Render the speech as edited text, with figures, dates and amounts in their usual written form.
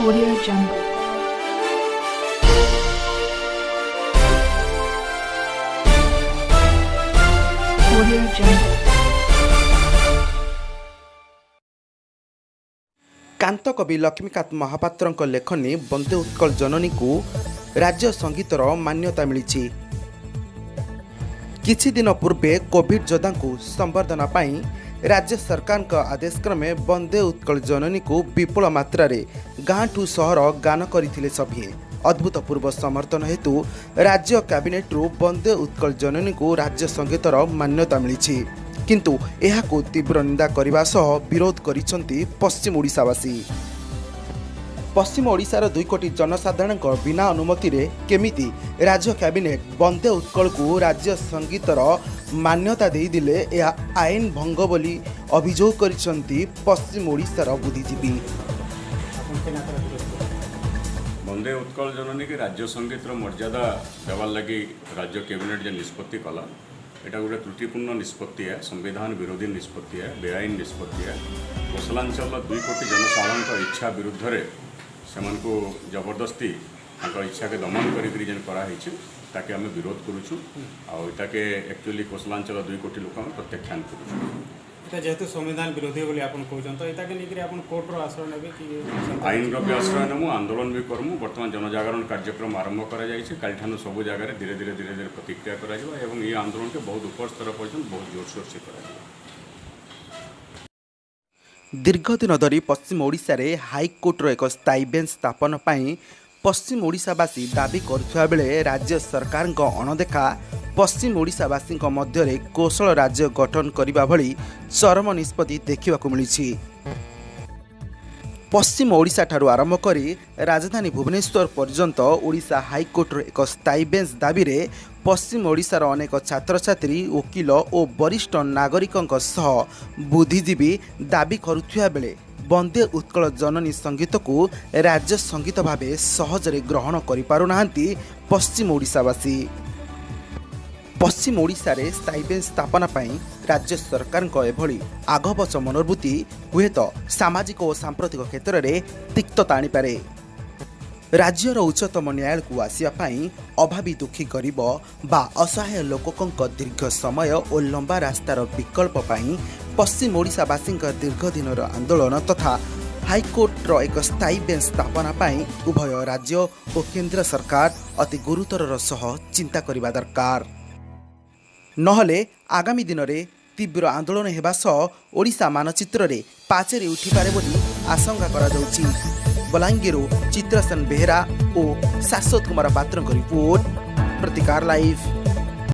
Audio Jungle. Audio Jungle. କାନ୍ତକବି ଲକ୍ଷ୍ମୀକାନ୍ତ ମହାପାତ୍ରଙ୍କ ଲେଖନୀ ବନ୍ଦେ ଉତ୍କଳ ଜନନୀକୁ ରାଜ୍ୟ ସଙ୍ଗୀତର ମାନ୍ୟତା ମିଳିଛି। କିଛି ଦିନ ପୂର୍ବେ କୋଭିଡ୍ ଯୋଦ୍ଧାଙ୍କୁ ସମ୍ବର୍ଦ୍ଧନା ପାଇଁ ରାଜ୍ୟ ସରକାରଙ୍କ ଆଦେଶ କ୍ରମେ ବନ୍ଦେ ଉତ୍କଳ ଜନନୀକୁ ବିପୁଳ ମାତ୍ରାରେ ଗାଁଠୁ ସହର ଗାନ କରିଥିଲେ ସଭିଏଁ। ଅଭୂତପୂର୍ବ ସମର୍ଥନ ହେତୁ ରାଜ୍ୟ କ୍ୟାବିନେଟ୍ରୁ ବନ୍ଦେ ଉତ୍କଳ ଜନନୀକୁ ରାଜ୍ୟ ସଙ୍ଗୀତର ମାନ୍ୟତା ମିଳିଛି। କିନ୍ତୁ ଏହାକୁ ତୀବ୍ର ନିନ୍ଦା କରିବା ସହ ବିରୋଧ କରିଛନ୍ତି ପଶ୍ଚିମ ଓଡ଼ିଶାବାସୀ। ପଶ୍ଚିମ ଓଡ଼ିଶାର 2 କୋଟି ଜନସାଧାରଣଙ୍କ ବିନା ଅନୁମତିରେ କେମିତି ରାଜ୍ୟ କ୍ୟାବିନେଟ୍ ବନ୍ଦେ ଉତ୍କଳକୁ ରାଜ୍ୟ ସଙ୍ଗୀତର ମାନ୍ୟତା ଦେଇଦେଲେ, ଏହା ଆଇନ ଭଙ୍ଗ ବୋଲି ଅଭିଯୋଗ କରିଛନ୍ତି ପଶ୍ଚିମ ଓଡ଼ିଶାର ବୁଦ୍ଧିଜୀବୀ। ବନ୍ଦେ ଉତ୍କଳ ଜନନୀକି ରାଜ୍ୟ ସଙ୍ଗୀତର ମର୍ଯ୍ୟାଦା ଦେବାର୍ ଲାଗି ରାଜ୍ୟ କ୍ୟାବିନେଟ୍ ଯେ ନିଷ୍ପତ୍ତି କଲା, ଏଇଟା ଗୋଟେ ତ୍ରୁଟିପୂର୍ଣ୍ଣ ନିଷ୍ପତ୍ତି ହେ, ସମ୍ବିଧାନ ବିରୋଧୀ ନିଷ୍ପତ୍ତି ହେ, ବେଆଇନ ନିଷ୍ପତ୍ତି ହେ। କୋସଲାଞ୍ଚଳର 2 କୋଟି ଜନସାଧାରଣଙ୍କ ଇଚ୍ଛା ବିରୁଦ୍ଧରେ ସେମାନଙ୍କୁ ଜବରଦସ୍ତି ତାଙ୍କ ଇଚ୍ଛାକେ ଦମନ କରିକିରି ଯେନ୍ କରାହେଇছে, ତାକେ ଆମେ ବିରୋଧ କରୁଛୁ। ଆଉ ଏଟାକେ ଆକ୍ଚୁଆଲି କୋସଲାଞ୍ଚଳ 2 କୋଟି ଲୋକ ଆମେ ପ୍ରତ୍ୟାଖ୍ୟାନ କରୁଛୁ। ଏଟା ଯେହେତୁ ସମ୍ବିଧାନ ବିରୋଧୀ ବୋଲି ଆପଣ କହୁଛନ୍ତି, ତ ଏଟାକେ ନେଇକରି ଆପଣ କୋର୍ଟର ଆଶ୍ରୟ ନେବେ କି? ଆଇନର ବି ଆଶ୍ରୟ ନେମୁ, ଆନ୍ଦୋଳନ ବି କରମୁ। ବର୍ତ୍ତମାନ ଜନଜାଗରଣ କାର୍ଯ୍ୟକ୍ରମ ଆରମ୍ଭ କରାଯାଇଛି। କାଲିଠାନୁ ସବୁ ଜାଗାରେ ଧୀରେ ଧୀରେ ଧୀରେ ଧୀରେ ପ୍ରତିକ୍ରିୟା କରାଯିବ ଏବଂ এই ଆନ୍ଦୋଳନকে ବହୁତ ଉପର ସ୍ତର ପର୍ଯ୍ୟନ୍ତ ବହୁତ ଜୋରସୋର ସେ କରାଯିବ। ଦୀର୍ଘଦିନ ଧରି ପଶ୍ଚିମ ଓଡ଼ିଶାରେ ହାଇକୋର୍ଟର ଏକ ସ୍ଥାୟୀ ବେଞ୍ଚ ସ୍ଥାପନ ପାଇଁ ପଶ୍ଚିମ ଓଡ଼ିଶାବାସୀ ଦାବି କରୁଥିବା ବେଳେ ରାଜ୍ୟ ସରକାରଙ୍କ ଅଣଦେଖା ପଶ୍ଚିମ ଓଡ଼ିଶାବାସୀଙ୍କ ମଧ୍ୟରେ କୋଶଳ ରାଜ୍ୟ ଗଠନ କରିବା ଭଳି ଚରମ ନିଷ୍ପତ୍ତି ଦେଖିବାକୁ ମିଳିଛି। ପଶ୍ଚିମ ଓଡ଼ିଶାଠାରୁ ଆରମ୍ଭ କରି ରାଜଧାନୀ ଭୁବନେଶ୍ୱର ପର୍ଯ୍ୟନ୍ତ ଓଡ଼ିଶା ହାଇକୋର୍ଟର ଏକ ସ୍ଥାୟୀ ବେଞ୍ଚ ଦାବିରେ ପଶ୍ଚିମ ଓଡ଼ିଶାର ଅନେକ ଛାତ୍ରଛାତ୍ରୀ, ଓକିଲ ଓ ବରିଷ୍ଠ ନାଗରିକଙ୍କ ସହ ବୁଦ୍ଧିଜୀବୀ ଦାବି କରୁଥିବା ବେଳେ ବନ୍ଦେ ଉତ୍କଳ ଜନନୀ ସଙ୍ଗୀତକୁ ରାଜ୍ୟ ସଙ୍ଗୀତ ଭାବେ ସହଜରେ ଗ୍ରହଣ କରିପାରୁନାହାନ୍ତି ପଶ୍ଚିମ ଓଡ଼ିଶାବାସୀ। ପଶ୍ଚିମ ଓଡ଼ିଶାରେ ସ୍ଥାୟୀ ବେଞ୍ଚ ସ୍ଥାପନା ପାଇଁ ରାଜ୍ୟ ସରକାରଙ୍କ ଏଭଳି ଆଗପଛ ମନୋବୃତ୍ତି ହୁଏତ ସାମାଜିକ ଓ ସାମ୍ପ୍ରତିକ କ୍ଷେତ୍ରରେ ତିକ୍ତତା ଆଣିପାରେ। ରାଜ୍ୟର ଉଚ୍ଚତମ ନ୍ୟାୟାଳୟକୁ ଆସିବା ପାଇଁ ଅଭାବୀ, ଦୁଃଖୀ, ଗରିବ ବା ଅସହାୟ ଲୋକଙ୍କ ଦୀର୍ଘ ସମୟ ଓ ଲମ୍ବା ରାସ୍ତାର ବିକଳ୍ପ ପାଇଁ ପଶ୍ଚିମ ଓଡ଼ିଶାବାସୀଙ୍କ ଦୀର୍ଘ ଦିନର ଆନ୍ଦୋଳନ ତଥା ହାଇକୋର୍ଟର ଏକ ସ୍ଥାୟୀ ବେଞ୍ଚ ସ୍ଥାପନା ପାଇଁ ଉଭୟ ରାଜ୍ୟ ଓ କେନ୍ଦ୍ର ସରକାର ଅତି ଗୁରୁତରର ସହ ଚିନ୍ତା କରିବା ଦରକାର। ନହେଲେ ଆଗାମୀ ଦିନରେ ତୀବ୍ର ଆନ୍ଦୋଳନ ହେବା ସହ ଓଡ଼ିଶା ମାନଚିତ୍ରରେ ପାଚେରୀ ଉଠିପାରେ ବୋଲି ଆଶଙ୍କା କରାଯାଉଛି। ବଲାଙ୍ଗୀରରୁ ଚିତ୍ରସେନ ବେହେରା ଓ ଶାଶ୍ୱତ କୁମାର ପାତ୍ରଙ୍କ ରିପୋର୍ଟ, ପ୍ରତିକାର ଲାଇଭ୍।